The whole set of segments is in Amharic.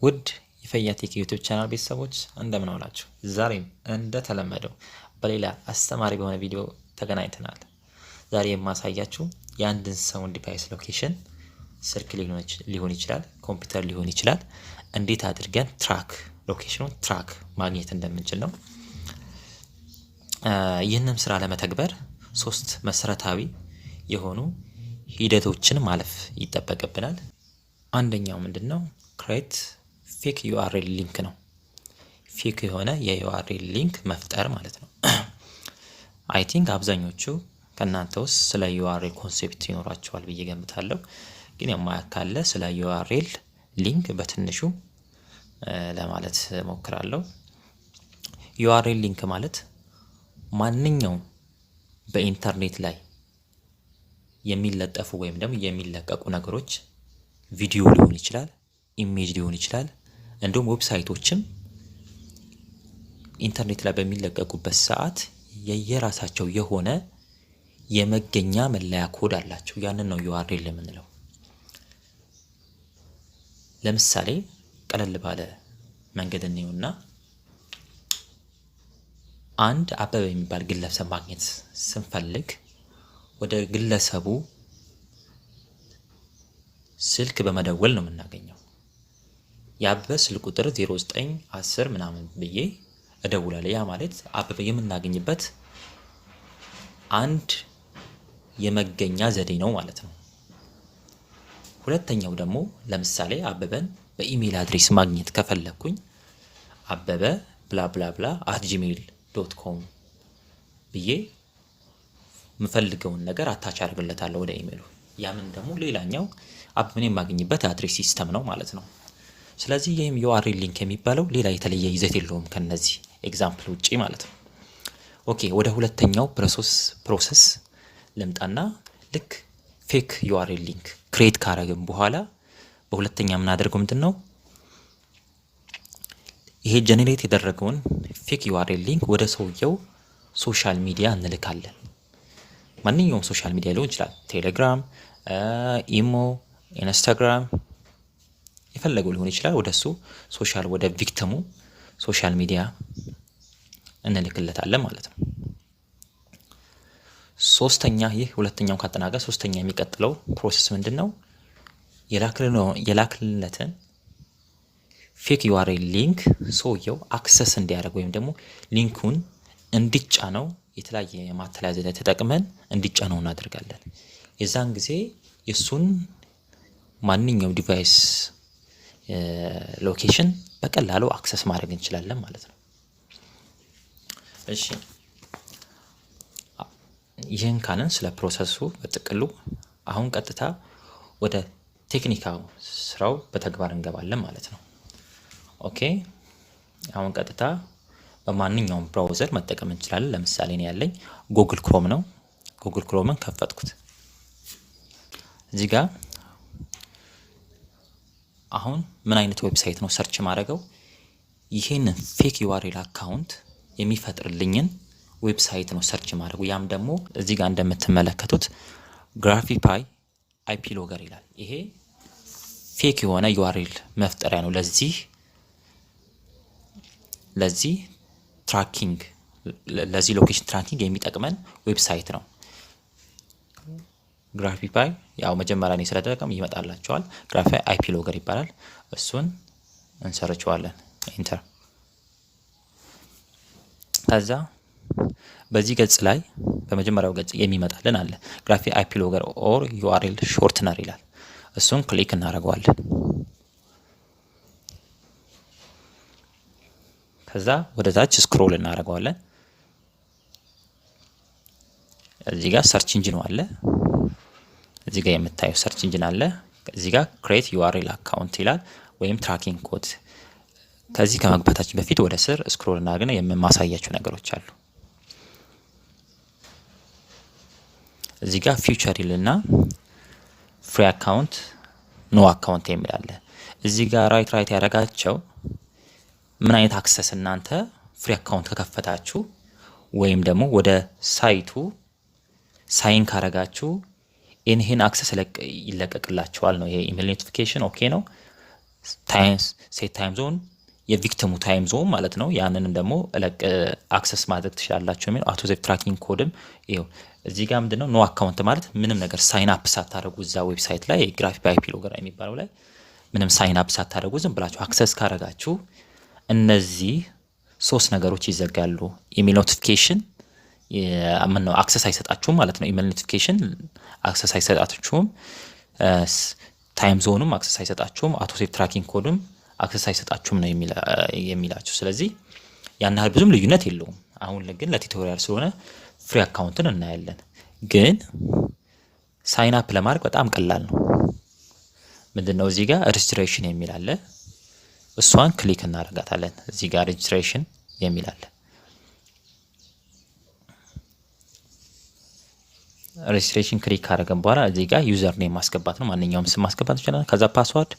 ውድ የፈያ ቴክ YouTube channel ቤተሰቦች፣ እንደምን ዋላችሁ? ዛሬም እንደተለመደው በሌላ አስተማሪ በሆነ ቪዲዮ ተገናኝተናል። ዛሬ የማሳያችሁ የአንድን ሰውን device location፣ ስልክ ሊሆን ይችላል፣ ኮምፒውተር ሊሆን ይችላል፣ እንዴት አድርገን track location ኑን track ማግኘት እንደምንችል ነው። ይህንም ስራ ለመተግበር ሶስት መሰረታዊ የሆኑ ሂደቶችን ማለፍ ይጠበቅብናል። አንደኛው ምንድን ነው? Create fake URL link ነው። Fake የሆነ የ URL link መፍጠር ማለት ነው። I think አብዛኞቹ ከእናንተ ውስጥ ስለ URL concept ይኖራቸዋል ብዬ ገምታለሁ። ግን የማያውቅ ካለ ስለ URL link በትንሹ ለማለት እሞክራለሁ። URL link ማለት ማንኛውም በኢንተርኔት ላይ የሚለጠፉ ወይም ደግሞ የሚለቀቁ ነገሮች፣ ቪዲዮ ሊሆን ይችላል፣ image ሊሆን ይችላል፣ እንዲሁም website ኦችም ኢንተርኔት ላይ በሚለቀቁበት ሰዓት የየራሳቸው የሆነ የመገኛ መለያ ኮድ አላቸው። ያንን ነው URL የምንለው። ለምሳሌ ቀለል ባለ መንገድ እንየውና አንድ አበበ የሚባል ግለሰብ ማግኘት ስንፈልግ ወደ ግለሰቡ ስልክ በመደወል ነው የምናገኘው። የአበበ ስልክ ቁጥር 09 10 ምናምን ብዬ እደውላለሁ። ያ ማለት አበበ የምናገኝበት አንድ የመገኛ ዘዴ ነው ማለት ነው። ሁለተኛው ደግሞ ለምሳሌ አበበን በ email address ማግኘት ከፈለግኩኝ አበበ blah blah blah @gmail.com ብዬ የምፈልገውን ነገር attach አድርግለታለሁ ወደ ኢሜይሉ። ያምን ደግሞ ሌላኛው አበበን የማገኝበት address system ነው ማለት ነው። ስለዚህ ይህም URL link የሚባለው ሌላ የተለየ ይዘት የለውም ከነዚህ example ውጪ ማለት ነው። Okay፣ ወደ ሁለተኛው process ልምጣና ልክ fake URL link create ካረግን በኋላ በሁለተኛ የምናደርገው ምንድን ነው? ይሄ generate የተደረገውን fake URL link ወደ ሰውየው social media እንልካለን። ማንኛውም social media ሊሆን ይችላል። ቴሌግራም፣ ኢሞ፣ ኢንስታግራም፣ የፈለገው ሊሆን ይችላል። ወደ እሱ social ወደ victim ኡ social media እንልክለታለን ማለት ነው። ሶስተኛ፣ ይህ ሁለተኛውን ካጠናቀቅን ሶስተኛ የሚቀጥለው process ምንድን ነው? የላክልለትን fake URL link ሰውየው access እንዲያደርግ ወይም ደግሞ link ኡን እንዲጫነው የተለያየ የማታለያ ዘዴ ተጠቅመን እንዲጫነው እናደርጋለን። የዛን ጊዜ የእሱን ማንኛውም device location በቀላሉ access ማድረግ እንችላለን ማለት ነው። እሺ፣ ይህን ካልን ስለ process ኡ በጥቅሉ አሁን ቀጥታ ወደ ቴክኒካዊ ስራው በተግባር እንገባለን ማለት ነው። Okay፣ አሁን ቀጥታ በማንኛውም browser መጠቀም እንችላለን። ለምሳሌ እኔ ያለኝ Google Chrome ነው። Google Chrome ን ከፈትኩት። እዚህ ጋር አሁን ምን አይነት website ነው search ማድረገው? ይሄንን fake URL account የሚፈጥርልኝን website ነው search ማድረገው። ያም ደግሞ እዚህ ጋር እንደምትመለከቱት Grafify IP Logger ይላል። ይሄ fake የሆነ URL መፍጠሪያ ነው። ለዚህ tracking፣ ለዚህ location tracking የሚጠቅመን website ነው። Grafify ያው መጀመሪያ እኔ ስለተጠቀም ይመጣላችኋል። Grafify IP Logger ይባላል። እሱን እንሰርቸዋለን። Enter። ከዛ በዚህ ገጽ ላይ በመጀመሪያው ገጽ የሚመጣልን አለ፣ Grafify IP Logger or URL shortener ይላል። እሱን click እናደርገዋለን። ከዛ ወደ ታች scroll እናደርገዋለን። እዚህ ጋር search engine አለ። እዚህ ጋር የምታየው search engine አለ። እዚህ ጋር create URL account ይላል ወይም tracking code። ከዚህ ከመግባታችን በፊት ወደ ስር scroll እናደርግና የማሳያችሁ ነገሮች አሉ። እዚህ ጋር feature ይልና free account፣ no account የሚል አለ። እዚህ ጋር right right ያደረጋቸው ምን አይነት access፣ እናንተ free account ከከፈታችሁ ወይም ደግሞ ወደ site ኡ sign ካረጋችሁ ይህን access ይለቀቅላችኋል ነው። ይሄ email notification okay ነው። Set time zone የ victim ኡ time zone ማለት ነው። ያንንም ደግሞ እለቅ access ማድረግ ትችላላችሁ የሚለው autosave tracking code ም ይኸው እዚህ ጋር ምንድነው no account ማለት ምንም ነገር sign up ሳታደርጉ እዛ website ላይ Graphifi IPLogger የሚባለው ላይ ምንም sign up ሳታደርጉ ዝም ብላችሁ access ካረጋችሁ እነዚህ ሶስት ነገሮች ይዘጋሉ። Email notification ምን ነው access አይሰጣችሁም ማለት ነው። Email notification access አይሰጣችሁም። Time zone ኑም access አይሰጣችሁም። Autosave tracking code ም access አይሰጣችሁም ነው የሚላችሁ። ስለዚህ ያን ያህል ብዙም ልዩነት የለውም። አሁን ግን ለ tutorial ስለሆነ free account ን እናያለን። ግን sign up ለማድረግ በጣም ቀላል ነው። ምንድን ነው እዚህ ጋር registration የሚል አለ። እሷን click እናደርጋታለን። እዚህ ጋር registration የሚል አለ። Registration click ካደረገን በኋላ እዚህ ጋር user name ማስገባት ነው። ማንኛውም ስም ማስገባት እንችላለን። ከዛ password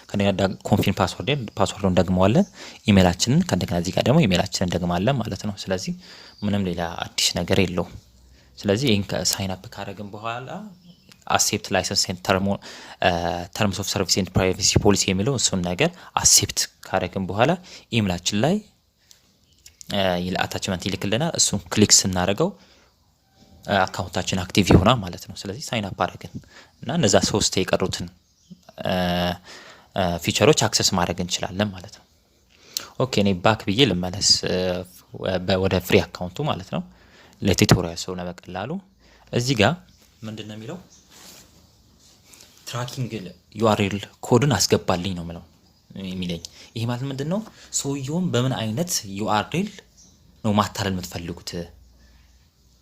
ከእንደገና confirm password password ኡን ደግመዋለን። ኢሜላችንን ከእንደገና እዚህ ጋር ደግሞ ኢሜላችንን ደግማለን ማለት ነው። ስለዚህ ምንም ሌላ አዲስ ነገር የለውም። ስለዚህ ይህን sign up ካደረግን በኋላ accept license terms of service and privacy policy የሚለው እሱን ነገር accept ካደረግን በኋላ ኢሜላችን ላይ attachment ይልክልናል። እሱን click ስናደርገው account ኣችን active ይሆናል ማለት ነው። ስለዚህ sign up አደረግን እና እነዛ ሶስት የቀሩትን feature ኦች access ማድረግ እንችላለን ማለት ነው። Okay እኔ back ብዬ ልመለስ ወደ free account ኡ ማለት ነው። ለ tutorial ስለሆነ በቀላሉ እዚህ ጋር ምንድን ነው የሚለው tracking URL code ን አስገባልኝ ነው ምለው የሚለኝ። ይሄ ማለት ምንድን ነው? ሰውየውን በምን አይነት URL ነው ማታለል የምትፈልጉት?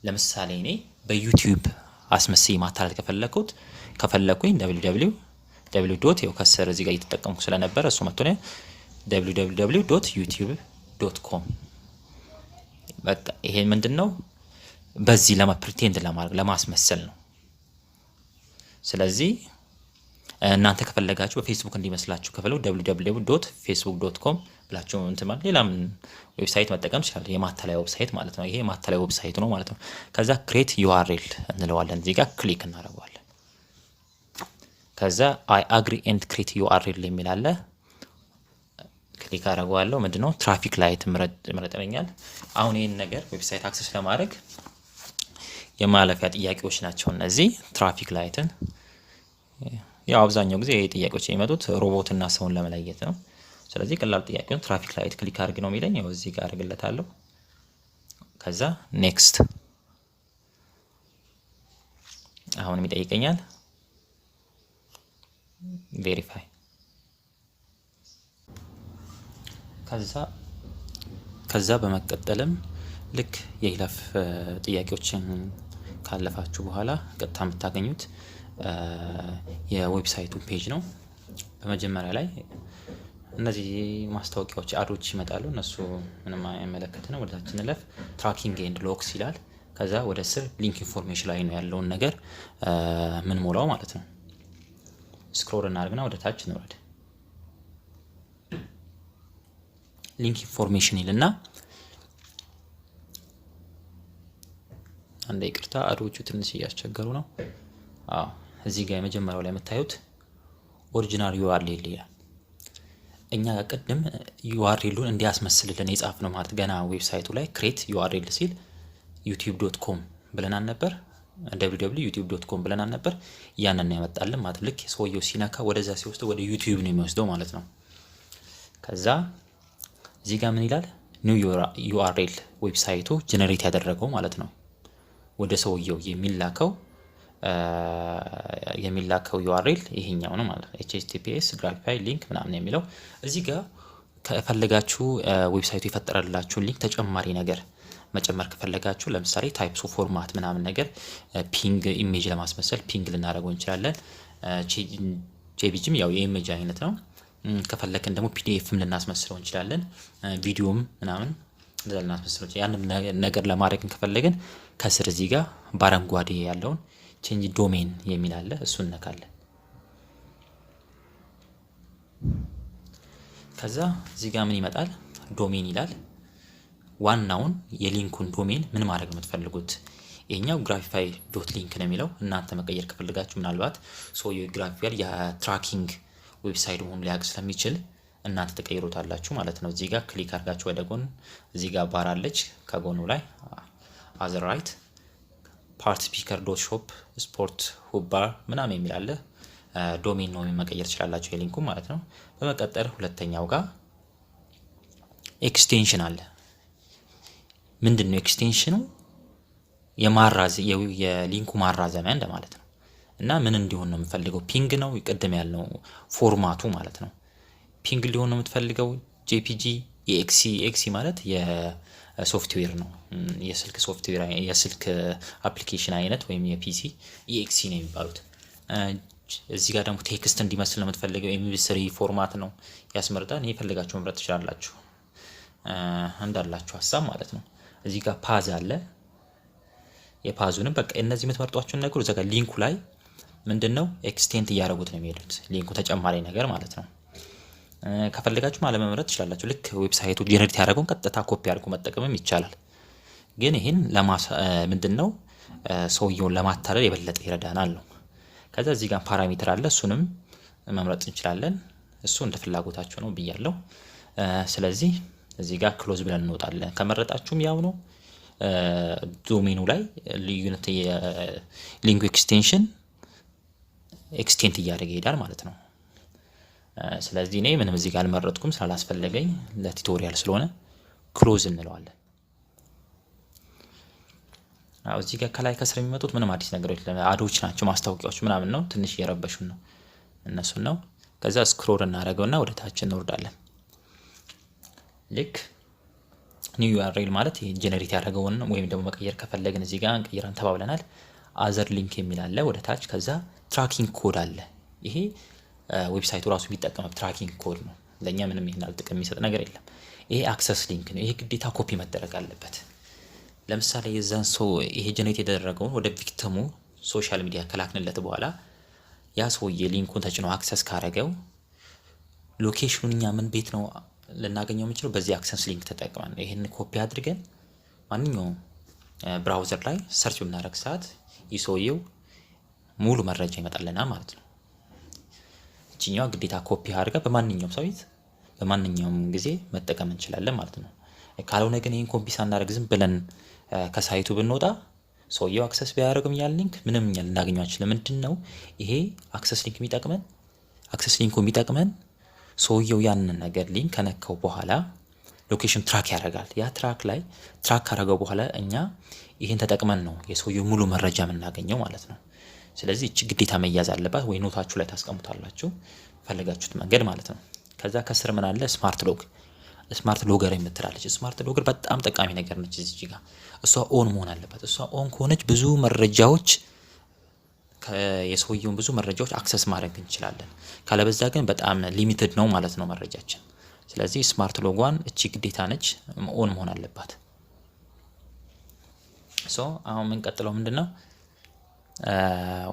ለምሳሌ እኔ በ YouTube አስመስዬ ማታለል ከፈለኩኝ www dot ያው ከስር እዚህ ጋር እየተጠቀምኩ ስለነበረ እሱ መጥቶ ነው www.youtube.com። በቃ ይሄ ምንድን ነው በዚህ ለማ pretend ለማድረግ ለማስመሰል ነው። ስለዚህ እናንተ ከፈለጋችሁ በፌስቡክ እንዲመስላችሁ ከፈለጉ www.facebook.com ብላችሁ እንትን ማለት ሌላም website መጠቀም ይችላል። የማታለያ website ማለት ነው። ይሄ የማታለያ website ነው ማለት ነው። ከዛ create URL እንለዋለን። እዚህ ጋር click እናደርገዋለን። ከዛ I agree and create URL የሚል አለ። Click አደርገዋለሁ። ምንድነው traffic light ምረጥለኛል። አሁን ይህን ነገር website access ለማድረግ የማለፊያ ጥያቄዎች ናቸው እነዚህ። Traffic light ን ያው አብዛኛው ጊዜ ይሄ ጥያቄዎች የሚመጡት ሮቦትና ሰውን ለመለየት ነው። ስለዚህ ቀላል ጥያቄ ነው። Traffic light click አድርግ ነው የሚለኝ። ያው እዚህ ጋር አድርግለታለሁ። ከዛ next አሁንም ይጠይቀኛል። Verify ከዛ በመቀጠልም ልክ የይለፍ ጥያቄዎችን ካለፋችሁ በኋላ ቀጥታ የምታገኙት የ website ኡን page ነው። በመጀመሪያ ላይ እነዚህ ማስታወቂያዎች ad ኦች ይመጣሉ። እነሱ ምንም አይመለከትንም። ወደታች እንለፍ። Tracking and logs ይላል። ከዛ ወደ ስር link information ላይ ነው ያለውን ነገር ምን ሞላው ማለት ነው። Scroll እናድርግና ወደ ታች እንውረድ። Link information ይልና አንድ ይቅርታ፣ ad ኦቹ ትንሽ እያስቸገሩ ነው። አዎ እዚህ ጋር የመጀመሪያው ላይ የምታዩት original URL ይላል። እኛ ቅድም URL ኡን እንዲያስመስልልን የጻፍነው ማለት ገና website ኡ ላይ create URL ሲል YouTube.com ብለናል ነበር። www.youtube.com ብለናል ነበር። ያንን ነው ያመጣልን ማለት ልክ ሰውየው ሲነካ ወደዛ ሲወስደው ወደ YouTube ነው የሚወስደው ማለት ነው። ከዛ እዚህ ጋር ምን ይላል? New URL website ኡ generate ያደረገው ማለት ነው። ወደ ሰውየው የሚላከው URL ይሄኛው ነው ማለት ነው። HTTPS Graphifi link ምናምን የሚለው እዚህ ጋር ከፈለጋችሁ website ኡ የፈጠረላችሁን link ተጨማሪ ነገር መጨመር ከፈለጋችሁ ለምሳሌ types of format ምናምን ነገር PNG image ለማስመሰል PNG ልናደርገው እንችላለን። JPG ም ያው የ image አይነት ነው። ከፈለክን ደግሞ PDF ም ልናስመስለው እንችላለን። ቪዲዮም ምናምን እንደዛ ልናስመስለው ያንን ነገር ለማድረግ ከፈለግን ከስር እዚህ ጋር በአረንጓዴ ያለውን change domain የሚል አለ። እሱን እነካለን። ከዛ እዚህ ጋር ምን ይመጣል? Domain ይላል። ዋናውን የ link ኡን domain ምን ማድረግ ነው የምትፈልጉት? ይሄኛው Graphifi.link ነው የሚለው። እናንተ መቀየር ከፈለጋችሁ ምናልባት ሰውየው Graphifi የ tracking website መሆኑን ሊያውቅ ስለሚችል እናንተ ተቀይሮታላችሁ ማለት ነው። እዚህ ጋር click አድርጋችሁ ወደ ጎን እዚህ ጋር ባር አለች፣ ከጎኑ ላይ other right party picker dot shop sport hub bar ምናምን የሚል አለ። Domain ነው መቀየር ትችላላችሁ የ link ኡ ማለት ነው። በመቀጠል ሁለተኛው ጋር extension አለ። ምንድን ነው extension ኑ? የ link ኡ ማራዘሚያ እንደማለት ነው። እና ምን እንዲሆን ነው የምፈልገው? PNG ነው ቅድም ያልነው format ኡ ማለት ነው። PNG ሊሆን ነው የምትፈልገው፣ JPG፣ የ EXE። EXE ማለት የሶፍትዌር ነው፣ የስልክ ሶፍትዌር፣ የስልክ application አይነት ወይም የ PC EXE ነው የሚባሉት። እዚህ ጋር ደግሞ text እንዲመስል ነው የምትፈልገው፣ MP3 format ነው ያስመርጣል። የፈለጋችሁ መምረጥ ትችላላችሁ እንዳላችሁ ሀሳብ ማለት ነው። እዚህ ጋር path አለ። የ path ኡንም በቃ እነዚህ የምትመርጧቸውን ነገሩ እዛ ጋር link ኡ ላይ ምንድን ነው extend እያደረጉት ነው የሚሄዱት፣ link ኡ ተጨማሪ ነገር ማለት ነው። ከፈለጋችሁ አለመምረጥ ትችላላችሁ። ልክ website ኡ generate ያደረገውን ቀጥታ ኮፒ አድርጎ መጠቀምም ይቻላል። ግን ይህን ምንድን ነው ሰውየውን ለማታለል የበለጠ ይረዳናል ነው። ከዛ እዚህ ጋር parameter አለ፣ እሱንም መምረጥ እንችላለን። እሱ እንደ ፍላጎታችሁ ነው ብያለሁ። ስለዚህ እዚህ ጋር close ብለን እንወጣለን። ከመረጣችሁም ያው ነው፣ domain ኑ ላይ ልዩነት የ link ኡ extension extend እያደረገ ይሄዳል ማለት ነው። ስለዚህ እኔ ምንም እዚህ ጋር አልመረጥኩም ስላላስፈለገኝ ለ tutorial ስለሆነ close እንለዋለን። አዎ፣ እዚህ ጋር ከላይ ከስር የሚመጡት ምንም አዲስ ነገሮች ad ኦች ናቸው፣ ማስታወቂያዎች ምናምን ነው። ትንሽ እየረበሹን ነው፣ እነሱን ነው። ከዛ scroll እናደርገውና ወደ ታች እንወርዳለን። ልክ new URL ማለት ይሄ generate ያደረገውን ወይም ደግሞ መቀየር ከፈለግን እዚህ ጋር እንቀይራን ተባብለናል። Other link የሚል አለ ወደ ታች። ከዛ tracking code አለ። ይሄ website ኡ ራሱ የሚጠቀመው tracking code ነው። ለእኛ ምንም ይሄን ጥቅም የሚሰጥ ነገር የለም። ይሄ access link ነው። ይሄ ግዴታ ኮፒ መደረግ አለበት። ለምሳሌ የዛን ሰው ይሄ generate የተደረገውን ወደ victim ኡ social media ከላክንለት በኋላ ያ ሰውዬ link ኡን ተጭኖ access ካረገው location ኑን እኛ ምን ቤት ነው ልናገኘው የምንችለው? በዚህ access link ተጠቅመን ይህን ኮፒ አድርገን ማንኛውም browser ላይ search በምናደርግ ሰዓት ይህ ሰውዬው ሙሉ መረጃ ይመጣልናል ማለት ነው። እችኛዋ ግዴታ ኮፒ አድርጋ በማንኛውም ሰው በማንኛውም ጊዜ መጠቀም እንችላለን ማለት ነው። ካልሆነ ግን ይህን ኮፒ ሳናደርግ ዝም ብለን ከ site ኡ ብንወጣ ሰውየው access ቢያደርግም ያን link ምንም እኛ ልናገኘው አንችልም። ምንድን ነው ይሄ access link የሚጠቅመን? Access link ኡ የሚጠቅመን ሰውየው ያንን ነገር link ከነካው በኋላ location track ያደርጋል። ያ track ላይ track ካደረገው በኋላ እኛ ይህን ተጠቅመን ነው የሰውየው ሙሉ መረጃ የምናገኘው ማለት ነው። ስለዚህ እቺ ግዴታ መያዝ አለባት፣ ወይ note ኣችሁ ላይ ታስቀምጣላችሁ ፈለጋችሁት መንገድ ማለት ነው። ከዛ ከስር ምን አለ? Smart logger የምትላለች። Smart logger በጣም ጠቃሚ ነገር ነች። እዚህ ጋር እሷ on መሆን አለባት። እሷ on ከሆነች ብዙ መረጃዎች፣ የሰውየውን ብዙ መረጃዎች access ማድረግ እንችላለን። ካለበዛ ግን በጣም limited ነው ማለት ነው መረጃችን። ስለዚህ smart log ኧን እቺ ግዴታ ነች፣ on መሆን አለባት። So አሁን የምንቀጥለው ምንድን ነው?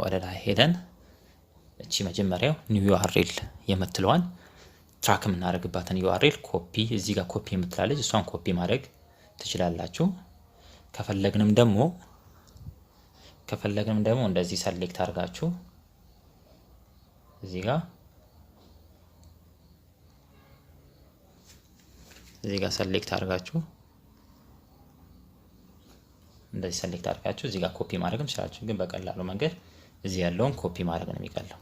ወደ ላይ ሄደን እቺ መጀመሪያው new URL የምትለዋን track የምናደርግባትን URL copy፣ እዚህ ጋር ኮፒ የምትላለች እሷን ኮፒ ማድረግ ትችላላችሁ። ከፈለግንም ደግሞ እንደዚህ select አድርጋችሁ እዚህ ጋር select አድርጋችሁ፣ እንደዚህ select አድርጋችሁ እዚህ ጋር ኮፒ ማድረግም ትችላላችሁ። ግን በቀላሉ መንገድ እዚህ ያለውን ኮፒ ማድረግ ነው የሚቀለው።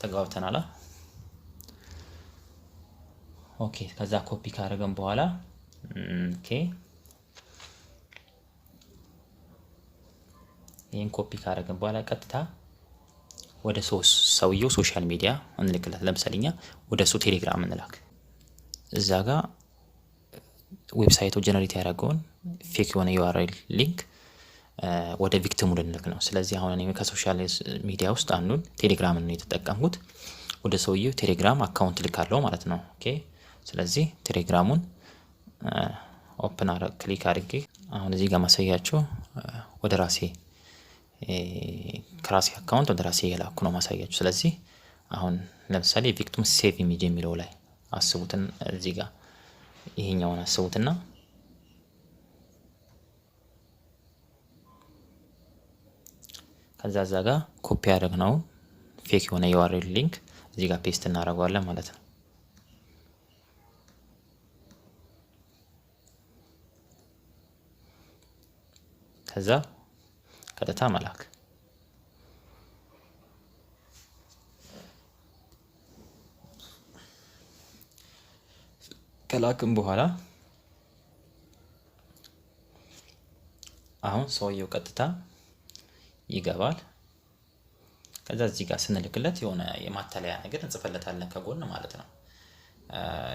ተግባብተናል። Okay፣ ከዛ ኮፒ ካደረገን በኋላ፣ okay፣ ይህን ኮፒ ካደረግን በኋላ ቀጥታ ወደ ሰውየው social media እንልክለት። ለምሳሌ እኛ ወደ እሱ ቴሌግራም እንላክ። እዛ ጋ website ኡ generate ያደረገውን fake የሆነ URL link ወደ victim ኡ ልንልክ ነው። ስለዚህ አሁን እኔ ከ social media ውስጥ አንዱን ቴሌግራምን ነው የተጠቀምኩት። ወደ ሰውየው ቴሌግራም account ልካለው ማለት ነው። Okay፣ ስለዚህ ቴሌግራሙን open click አድርጌ አሁን እዚህ ጋር ማሳያችሁ ወደ ራሴ ከራሴ account ወደ ራሴ የላኩ ነው ማሳያችሁ። ስለዚህ አሁን ለምሳሌ victim save image የሚለው ላይ አስቡትን፣ እዚህ ጋር ይሄኛውን አስቡትና ከዛ እዛ ጋር ኮፒ ያደረግነው fake የሆነ URL link እዚህ ጋር paste እናደርገዋለን ማለት ነው። ከዛ ቀጥታ መላክ። ከላክም በኋላ አሁን ሰውየው ቀጥታ ይገባል። ከዛ እዚህ ጋር ስንልክለት የሆነ የማታለያ ነገር እንጽፈለታለን ከጎን ማለት ነው።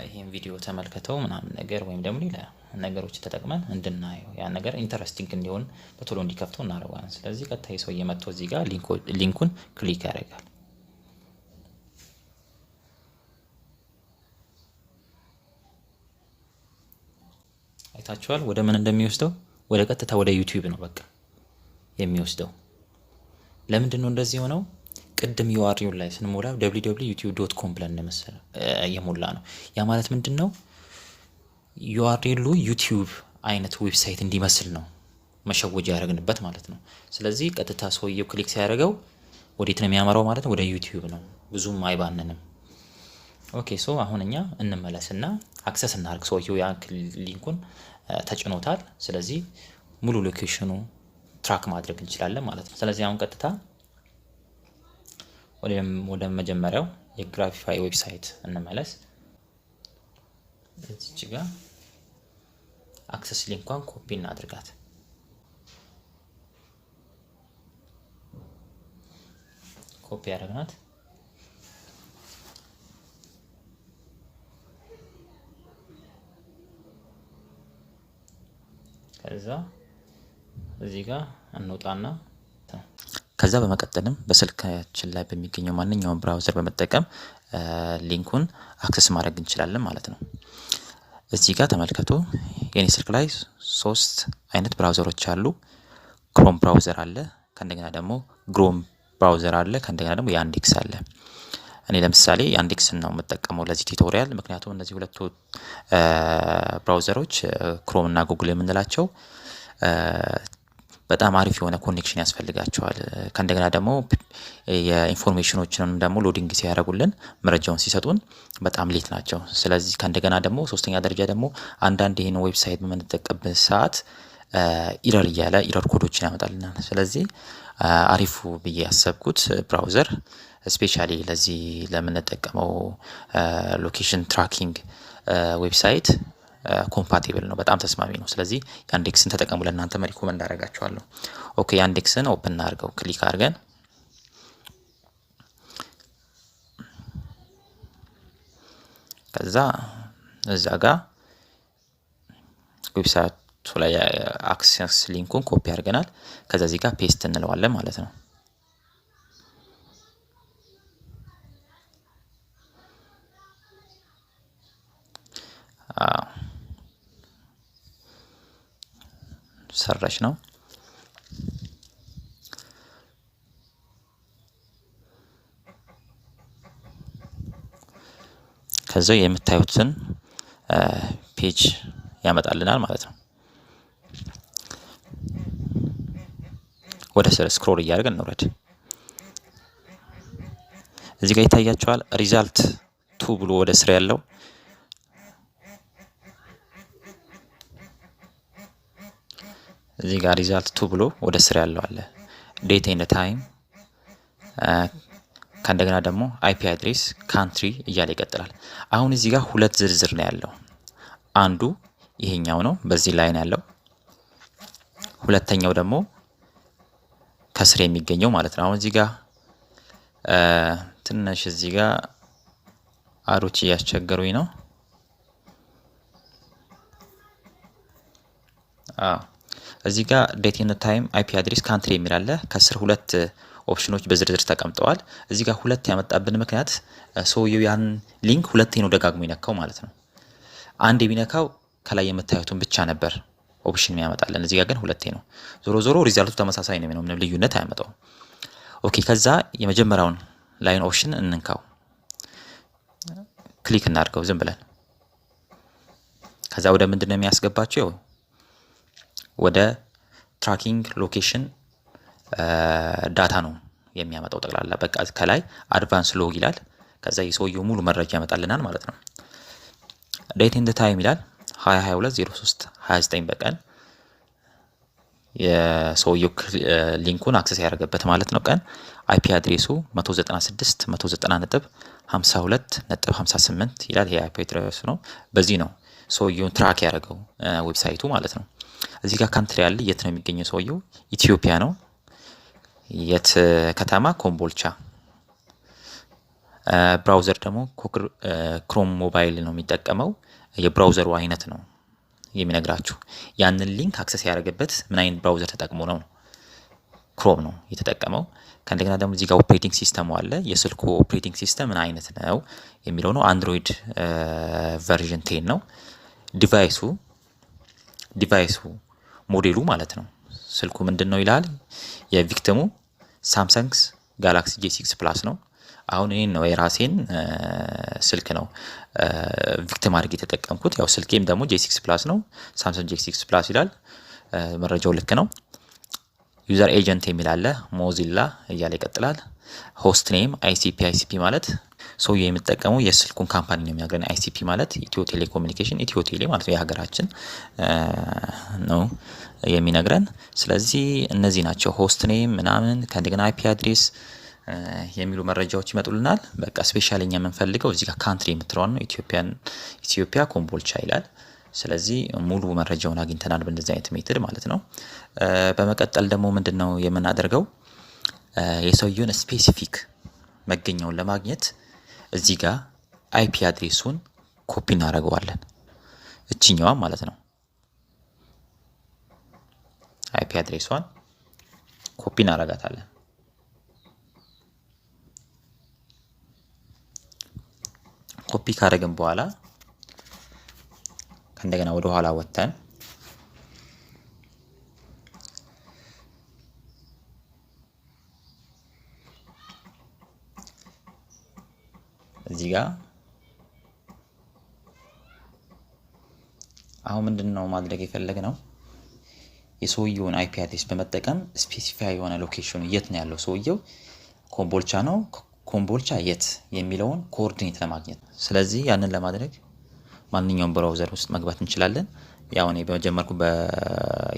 ይሄን ቪዲዮ ተመልክተው ምናምን ነገር ወይም ደግሞ ሌላ ነገሮች ተጠቅመን እንድናየው ያ ነገር interesting እንዲሆን በቶሎ እንዲከፍተው እናደርገዋለን። ስለዚህ ቀጥታ ሰውዬ መጥቶ እዚህ ጋር link ኡን click ያደርጋል። አይታችኋል ወደ ምን እንደሚወስደው? ወደ ቀጥታ ወደ ዩቲዩብ ነው በቃ የሚወስደው። ለምንድን ነው እንደዚህ የሆነው? ቅድም URL ላይ ስንሞላ www.youtube.com ብለን መሰለ የሞላ ነው። ያ ማለት ምንድን ነው? URL ኡ ዩቲዩብ አይነት website እንዲመስል ነው መሸወጃ ያደረግንበት ማለት ነው። ስለዚህ ቀጥታ ሰውየው click ሲያደርገው ወዴት ነው የሚያመራው ማለት ነው? ወደ ዩቲዩብ ነው። ብዙም አይባንንም። Okay, so አሁን እኛ እንመለስና access እናድርግ። ሰውየው ያ link ኡን ተጭኖታል። ስለዚህ ሙሉ location ኑ track ማድረግ እንችላለን ማለት ነው። ስለዚህ አሁን ቀጥታ ወደ መጀመሪያው የ Graphifi website እንመለስ። እዚች ጋር access link ኳን copy እናድርጋት። ኮፒ ያደረግናት። ከዛ እዚህ ጋር እንውጣና ከዛ በመቀጠልም በስልካችን ላይ በሚገኘው ማንኛውም browser በመጠቀም link ኡን access ማድረግ እንችላለን ማለት ነው። እዚህ ጋር ተመልከቱ፣ የኔ ስልክ ላይ ሶስት አይነት browser ኦች አሉ። Chrome browser አለ፣ ከእንደገና ደግሞ Chrome browser አለ፣ ከእንደገና ደግሞ Yandex አለ። እኔ ለምሳሌ Yandex ን ነው የምጠቀመው ለዚህ tutorial፣ ምክንያቱም እነዚህ ሁለቱ browser ኦች Chrome እና ጉግል የምንላቸው በጣም አሪፍ የሆነ connection ያስፈልጋቸዋል። ከእንደገና ደግሞ የ information ኦችንም ደግሞ loading ሲያደርጉልን፣ መረጃውን ሲሰጡን በጣም late ናቸው። ስለዚህ ከእንደገና ደግሞ ሶስተኛ ደረጃ ደግሞ አንዳንድ ይህን website በምንጠቀምበት ሰዓት error እያለ error code ኦችን ያመጣልናል። ስለዚህ አሪፉ ብዬ ያሰብኩት browser specially ለዚህ ለምንጠቀመው location tracking website compatible ነው፣ በጣም ተስማሚ ነው። ስለዚህ Yandex ን ተጠቀሙ። ለእናንተ recommend አደርጋችኋለሁ። Okay, Yandex ን open እናድርገው፣ click አድርገን። ከዛ እዛ ጋር website ኡ ላይ access link ኡን copy አድርገናል። ከዛ እዚህ ጋር paste እንለዋለን ማለት ነው። ሰራች ነው። ከዛ የምታዩትን page ያመጣልናል ማለት ነው። ወደ ስር scroll እያደረግን እንውረድ። እዚህ ጋር ይታያችኋል result two ብሎ ወደ ስር ያለው። እዚህ ጋር result two ብሎ ወደ ስር ያለው አለ። Date and time፣ ከእንደገና ደግሞ IP address፣ country እያለ ይቀጥላል። አሁን እዚህ ጋር ሁለት ዝርዝር ነው ያለው። አንዱ ይሄኛው ነው በዚህ line ያለው፣ ሁለተኛው ደግሞ ከስር የሚገኘው ማለት ነው። አሁን እዚህ ጋር ትንሽ እዚህ ጋር arrow ኦች እያስቸገሩኝ ነው። አዎ፣ እዚህ ጋር date and time፣ IP address፣ country የሚል አለ። ከስር ሁለት ኦፕሽኖች በዝርዝር ተቀምጠዋል። እዚህ ጋር ሁለት ያመጣብን ምክንያት ሰውየው ያን link ሁለቴ ነው ደጋግሞ የነካው ማለት ነው። አንድ ቢነካው ከላይ የምታዩትን ብቻ ነበር option የሚያመጣልን። እዚህ ጋር ግን ሁለቴ ነው። ዞሮ ዞሮ result ኡ ተመሳሳይ ነው የሚሆነው፣ ምንም ልዩነት አያመጣውም። Okay፣ ከዛ የመጀመሪያውን line option እንንካው፣ click እናድርገው ዝም ብለን። ከዛ ወደ ምንድን ነው የሚያስገባቸው? ወደ tracking location data ነው የሚያመጣው ጠቅላላ። በቃ ከላይ advance log ይላል። ከዛ የሰውየው ሙሉ መረጃ ያመጣልናል ማለት ነው። Date and time ይላል፣ 2022 03 29 በቀን የሰውየው link ኡን access ያደረገበት ማለት ነው ቀን። IP address ኡ 196 190.52.58 ይላል። ይሄ IP address ኡ ነው። በዚህ ነው ሰውየውን track ያደረገው website ኡ ማለት ነው። እዚህ ጋር country ያለ፣ የት ነው የሚገኘው ሰውየው? ኢትዮጵያ ነው። የት ከተማ? ኮምቦልቻ። Browser ደግሞ Chrome mobile ነው የሚጠቀመው። የ browser ኡ አይነት ነው የሚነግራችሁ። ያንን link access ያደረገበት ምን አይነት browser ተጠቅሞ ነው? Chrome ነው የተጠቀመው። ከእንደገና ደግሞ እዚህ ጋር operating system ኡ አለ። የስልኩ operating system ምን አይነት ነው የሚለው ነው። Android version 10 ነው። device ኡ ሞዴሉ ማለት ነው። ስልኩ ምንድን ነው ይላል። የ victim ኡ Samsung Galaxy J6 Plus ነው። አሁን እኔን ነው የራሴን ስልክ ነው victim አድርጌ የተጠቀምኩት። ያው ስልኬም ደግሞ J6 Plus ነው። Samsung J6 Plus ይላል። መረጃው ልክ ነው። User agent የሚል አለ። Mozilla እያለ ይቀጥላል። Host name ICP። ICP ማለት ሰውየው የሚጠቀመው የስልኩን company ነው የሚነግረን። ICP ማለት ኢትዮ ቴሌኮሙኒኬሽን፣ ኢትዮ ቴሌ ማለት ነው፣ የሀገራችን ነው የሚነግረን። ስለዚህ እነዚህ ናቸው host name ምናምን፣ ከእንደገና IP address የሚሉ መረጃዎች ይመጡልናል። በቃ specially እኛ የምንፈልገው እዚህ ጋር country የምትለዋን ነው። ኢትዮጵያን፣ ኢትዮጵያ ኮምቦልቻ ይላል። ስለዚህ ሙሉ መረጃውን አግኝተናል በእንደዚህ አይነት method ማለት ነው። በመቀጠል ደግሞ ምንድን ነው የምናደርገው? የሰውየውን specific መገኛውን ለማግኘት እዚህ ጋር IP address ኡን copy እናደርገዋለን። እችኛዋን ማለት ነው። IP address ኧን copy እናደርጋታለን። ኮፒ ካደረግን በኋላ ከእንደገና ወደ ኋላ ወጥተን እዚህ ጋር አሁን ምንድን ነው ማድረግ የፈለግነው? የሰውየውን IP address በመጠቀም specify የሆነ location ኡ የት ነው ያለው ሰውየው፣ ኮምቦልቻ ነው፣ ኮምቦልቻ የት የሚለውን coordinate ለማግኘት። ስለዚህ ያንን ለማድረግ ማንኛውም browser ውስጥ መግባት እንችላለን። ያው እኔ በመጀመርኩ በ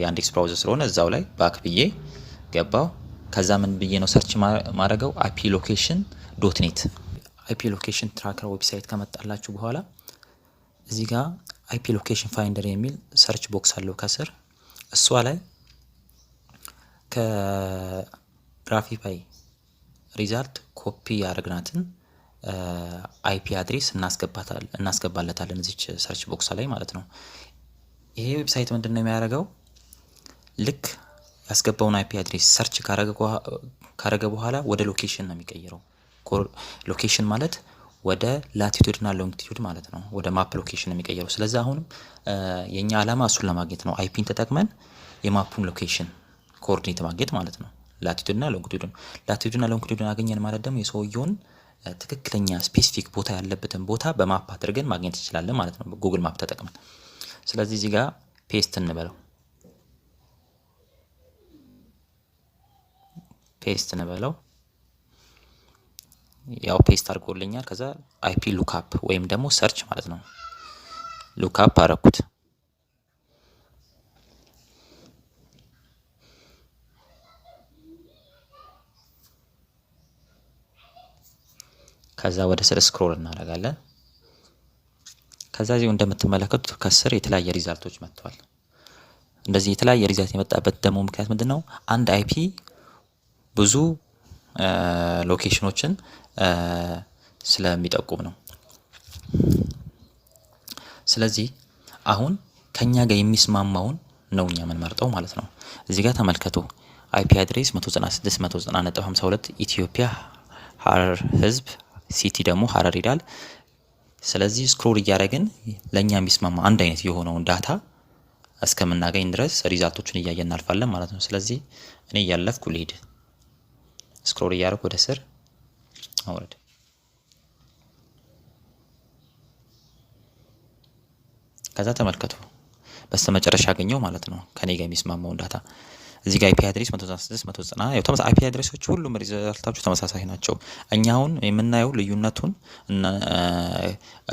Yandex browser ስለሆነ እዛው ላይ back ብዬ ገባው። ከዛ ምን ብዬ ነው search ማድረገው? iplocation.net። IP location tracker website ከመጣላችሁ በኋላ እዚህ ጋር IP location finder የሚል search box አለው ከስር። እሷ ላይ ከ Graphify result copy ያደረግናትን IP address እናስገባለታለን እዚች search box ላይ ማለት ነው። ይሄ website ምንድን ነው የሚያደርገው? ልክ ያስገባውን IP address search ካረገ በኋላ ወደ location ነው የሚቀይረው። Location ማለት ወደ latitude እና longitude ማለት ነው። ወደ map location ነው የሚቀይረው። ስለዚህ አሁንም የኛ ዓላማ እሱን ለማግኘት ነው። IP ን ተጠቅመን የ map ኡን location coordinate ማግኘት ማለት ነው። Latitude እና longitude ን። Latitude እና longitude ን አገኘን ማለት ደግሞ የሰውየውን ትክክለኛ specific ቦታ ያለበትን ቦታ በ map አድርገን ማግኘት እንችላለን ማለት ነው፣ Google Map ተጠቅመን። ስለዚህ እዚህ ጋር paste እንበለው፣ paste እንበለው። ያው paste አድርጎልኛል። ከዛ IP lookup ወይም ደግሞ search ማለት ነው። Lookup አረኩት። ከዛ ወደ ስር scroll እናደርጋለን። ከዛ እዚሁ እንደምትመለከቱት ከስር የተለያየ result ኦች መጥተዋል። እንደዚህ የተለያየ result የመጣበት ደግሞ ምክንያት ምንድን ነው? አንድ IP ብዙ location ኦችን ስለሚጠቁም ነው። ስለዚህ አሁን ከኛ ጋር የሚስማማውን ነው እኛ የምንመርጠው ማለት ነው። እዚህ ጋር ተመልከቱ፣ IP address 196 190.52 ኢትዮጵያ ሀረር ህዝብ፣ city ደግሞ ሀረር ይላል። ስለዚህ scroll እያደረግን ለእኛ የሚስማማ አንድ አይነት የሆነውን data እስከምናገኝ ድረስ result ኦቹን እያየን እናልፋለን ማለት ነው። ስለዚህ እኔ እያለፍኩ ልሂድ፣ scroll እያደረኩ ወደ ስር አውረድ። ከዛ ተመልከቱ፣ በስተመጨረሻ ያገኘው ማለት ነው ከኔ ጋር የሚስማማውን data። እዚህ ጋር IP address 196 190፣ ያው ተመሳሳይ IP address ኦች ሁሉም result ኣቸው ተመሳሳይ ናቸው። እኛ አሁን የምናየው ልዩነቱን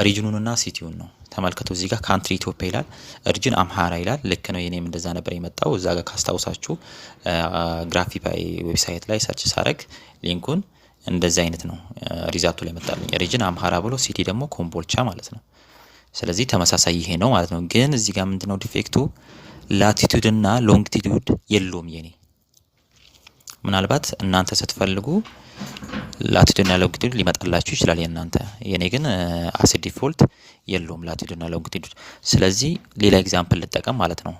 region ኑንና city ውን ነው። ተመልከቱ፣ እዚህ ጋር country ኢትዮጵያ ይላል፣ region አምሃራ ይላል። ልክ ነው። የኔም እንደዛ ነበር የመጣው። እዛ ጋር ካስታውሳችሁ ግራፊፓይ website ላይ search ሳረግ link ኡን እንደዚህ አይነት ነው result ኡ ላይ መጣልኝ። Region አምሃራ ብሎ city ደግሞ ኮምቦልቻ ማለት ነው። ስለዚህ ተመሳሳይ ይሄ ነው ማለት ነው። ግን እዚህ ጋር ምንድነው defect ኡ? Latitude እና longitude የለውም የኔ። ምናልባት እናንተ ስትፈልጉ latitude እና longitude ሊመጣላችሁ ይችላል የእናንተ። የኔ ግን as default የለውም latitude እና longitude። ስለዚህ ሌላ example ልጠቀም ማለት ነው።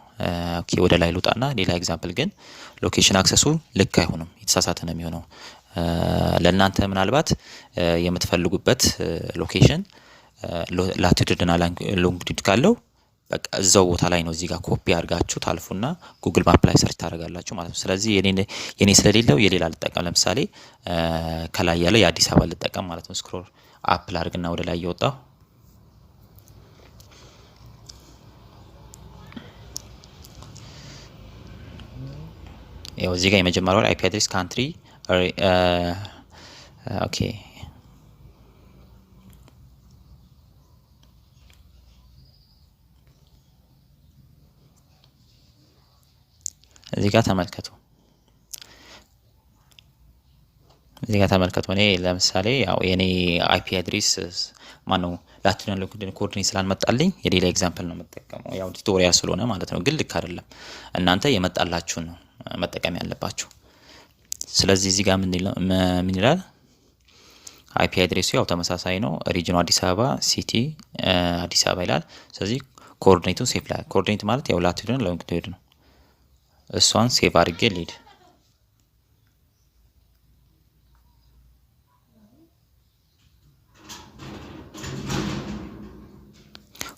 Okay፣ ወደ ላይ ልውጣና ሌላ example፣ ግን location access ኡ ልክ አይሆንም፣ የተሳሳተ ነው የሚሆነው። ለእናንተ ምናልባት የምትፈልጉበት location latitude እና longitude ካለው በቃ እዛው ቦታ ላይ ነው፣ እዚህ ጋር ኮፒ አድርጋችሁ ታልፉና Google Map ላይ search ታደርጋላችሁ ማለት ነው። ስለዚህ የኔ ስለሌለው የሌላ ልጠቀም። ለምሳሌ ከላይ ያለ የአዲስ አበባ ልጠቀም ማለት ነው። Scroll up ላድርግና ወደ ላይ እየወጣሁ፣ ያው እዚህ ጋር የመጀመሪያው IP address፣ country፣ okay፣ እዚህ ጋር ተመልከቱ። እዚህ ጋር ተመልከቱ። እኔ ለምሳሌ ያው የኔ IP address ማነው latitude longitude coordinate ስላልመጣልኝ የሌላ example ነው የምጠቀመው። ያው tutorial ስለሆነ ማለት ነው። ግን ልክ አይደለም። እናንተ የመጣላችሁን ነው መጠቀም ያለባችሁ። ስለዚህ እዚህ ጋር ምን ይላል? IP address ኡ ያው ተመሳሳይ ነው። Region ኑ አዲስ አበባ፣ city አዲስ አበባ ይላል። ስለዚህ coordinate ኡን save ላይ፣ coordinate ማለት ያው latitude longitude ነው። እሷን save አድርጌ ልሂድ።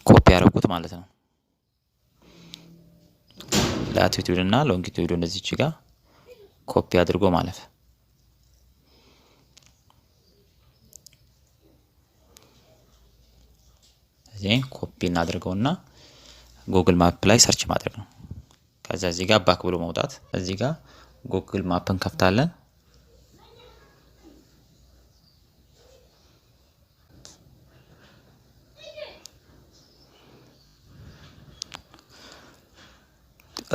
ኮፒ ያደረኩት ማለት ነው። Latitude እና longitude እዚች ጋር ኮፒ አድርጎ ማለፍ። እዚህ ኮፒ እናድርገውና Google Map ላይ search ማድረግ ነው። ከዛ እዚህ ጋር back ብሎ መውጣት። እዚህ ጋር Google Map ን ከፍታለን።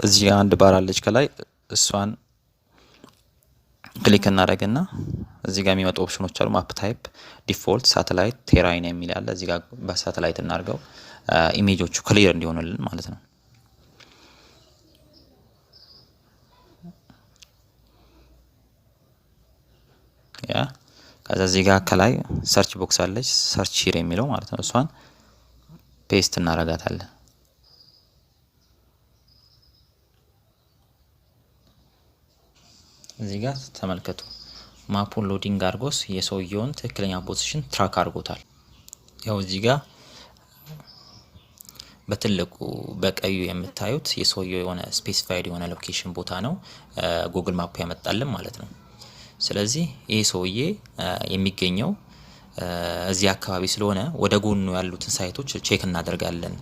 እዚህ ጋር አንድ ባር አለች ከላይ፣ እሷን click እናደርግና እዚህ ጋር የሚመጡ ኦፕሽኖች አሉ። Map type፣ default፣ satellite፣ terrain የሚል አለ። እዚህ ጋር በሳተላይት እናድርገው image ኦቹ clear እንዲሆኑልን ማለት ነው። Yeah፣ ከዛ እዚህ ጋር ከላይ search box አለች፣ search here የሚለው ማለት ነው። እሷን paste እናደርጋታለን። እዚህ ጋር ተመልከቱ። Map ኡን loading አድርጎስ የሰውየውን ትክክለኛ position track አድርጎታል። ያው እዚህ ጋር በትልቁ በቀዩ የምታዩት የሰውየው የሆነ specified የሆነ location ቦታ ነው Google Map ያመጣልን ማለት ነው። ስለዚህ ይህ ሰውዬ የሚገኘው እዚህ አካባቢ ስለሆነ ወደ ጎኑ ያሉትን site ኦች check እናደርጋለን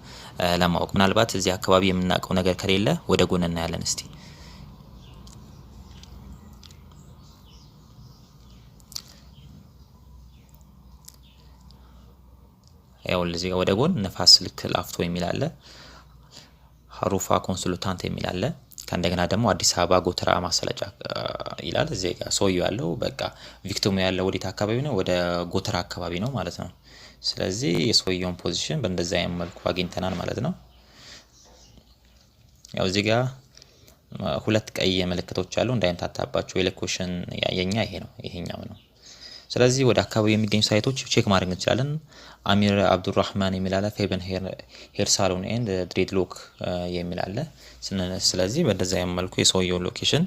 ለማወቅ። ምናልባት እዚህ አካባቢ የምናውቀው ነገር ከሌለ ወደ ጎን እናያለን እስቲ። ያው እዚህ ጋር ወደ ጎን ንፋስ ስልክ ላፍቶ የሚል አለ። ሀሩፋ consultant የሚል አለ። ከእንደገና ደግሞ አዲስ አበባ ጎተራ ማሰለጫ ይላል። እዚህ ጋር ሰውየው ያለው፣ በቃ victim ኡ ያለው ወዴት አካባቢ ነው? ወደ ጎተራ አካባቢ ነው ማለት ነው። ስለዚህ የሰውየውን position በእንደዚህ አይነት መልኩ አግኝተናል ማለት ነው። ያው እዚህ ጋር ሁለት ቀይ ምልክቶች አሉ፣ እንዳይምታታባቸው። የ location የኛ ይሄ ነው፣ ይሄኛው ነው። ስለዚህ ወደ አካባቢው የሚገኙ site ኦች check ማድረግ እንችላለን። አሚር አብዱራህማን የሚል አለ። ፌበን hair salon and dreadlock የሚል አለ። ስለዚህ በእንደዚህ አይነት መልኩ የሰውየውን location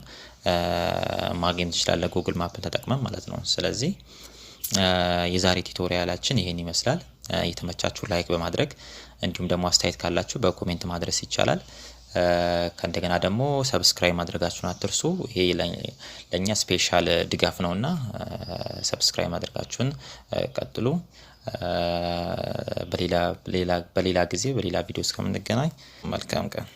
ማግኘት እንችላለን Google Map ን ተጠቅመን ማለት ነው። ስለዚህ የዛሬ tutorial ኣችን ይሄን ይመስላል። የተመቻችሁ like በማድረግ፣ እንዲሁም ደግሞ አስተያየት ካላችሁ በ comment ማድረስ ይቻላል። ከእንደገና ደግሞ subscribe ማድረጋችሁን አትርሱ። ይሄ ለእኛ special ድጋፍ ነውና subscribe ማድረጋችሁን ቀጥሉ። በሌላ ጊዜ በሌላ ቪዲዮ እስከምንገናኝ መልካም ቀን።